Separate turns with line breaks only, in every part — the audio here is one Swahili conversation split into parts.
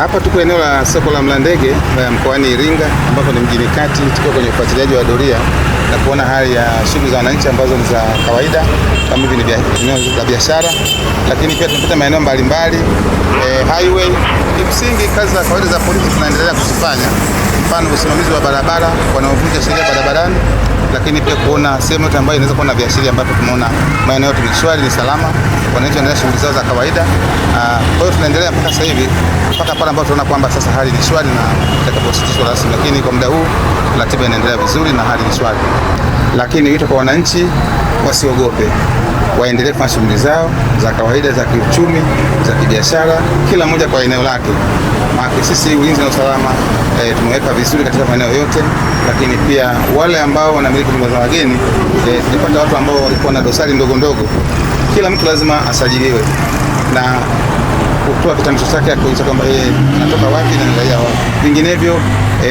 Hapa tuko eneo la soko la Mlandege mkoani Iringa ambapo ni mjini kati, tuko kwenye ufuatiliaji wa doria na kuona hali ya shughuli za wananchi ambazo ni za kawaida kama hivi ni eneo la biashara, lakini pia tunapita maeneo mbalimbali highway. Kimsingi kazi za kawaida za polisi tunaendelea kuzifanya, mfano usimamizi wa barabara, wanaovunja sheria barabarani, lakini pia kuona sehemu yote ambayo inaweza kuwa na viashiria ambapo tumeona maeneo yote ni shwari, ni salama, wananchi wanaendelea shughuli zao za kawaida. Kwa hiyo tunaendelea mpaka sasa hivi mpaka pale ambapo tunaona kwamba sasa hali ni shwari na itakapositishwa rasmi, lakini kwa muda huu ratiba inaendelea vizuri na hali ni shwari. Lakini wito kwa wananchi wasiogope, waendelee kufanya shughuli zao za kawaida za kiuchumi, za kibiashara, kila mmoja kwa eneo lake. Maana sisi ulinzi na usalama tumeweka vizuri katika maeneo yote, lakini pia wale ambao wanamiliki nyumba za wageni tulipata watu ambao walikuwa na dosari ndogo ndogo. Kila mtu lazima asajiliwe na kutoa kitambulisho chake kuonyesha kwamba yeye anatoka wapi na ni raia wapi. Vinginevyo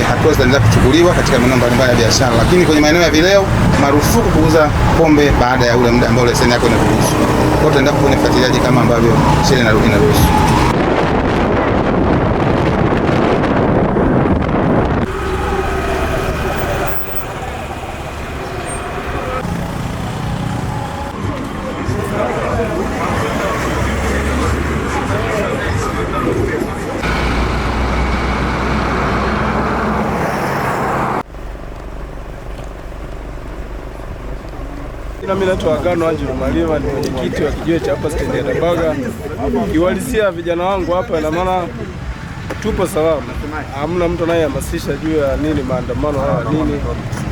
hatua zitaendelea kuchukuliwa katika maeneo mbalimbali ya biashara, lakini kwenye maeneo ya vileo marufuku kuuza pombe baada ya ule muda ambao leseni yako inaruhusu. Kwa hiyo tutaendelea kufanya ufuatiliaji kama ambavyo sheria inaruhusu.
Mimi naitwa Agano Angelo Malima, ni mwenyekiti wa kijiwe cha hapa stendi ya Dabaga. Kiuhalisia vijana wangu hapa, ina maana tupo salama, hamna mtu anayehamasisha juu ya nini maandamano haya nini.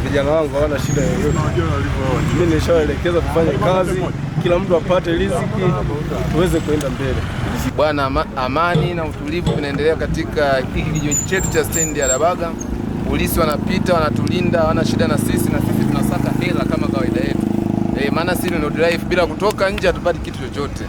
Vijana wangu hawana shida yoyote, mimi nishawaelekeza tufanye kazi, kila mtu apate riziki, tuweze kuenda mbele.
Bwana, amani na utulivu vinaendelea katika hiki kijiwe chetu cha stendi ya Dabaga. Polisi wanapita wanatulinda, hawana shida na sisi, na sisi tunasaka hela kama kawaida yetu. Maana sisi ndio drive, bila kutoka nje hatupati kitu chochote.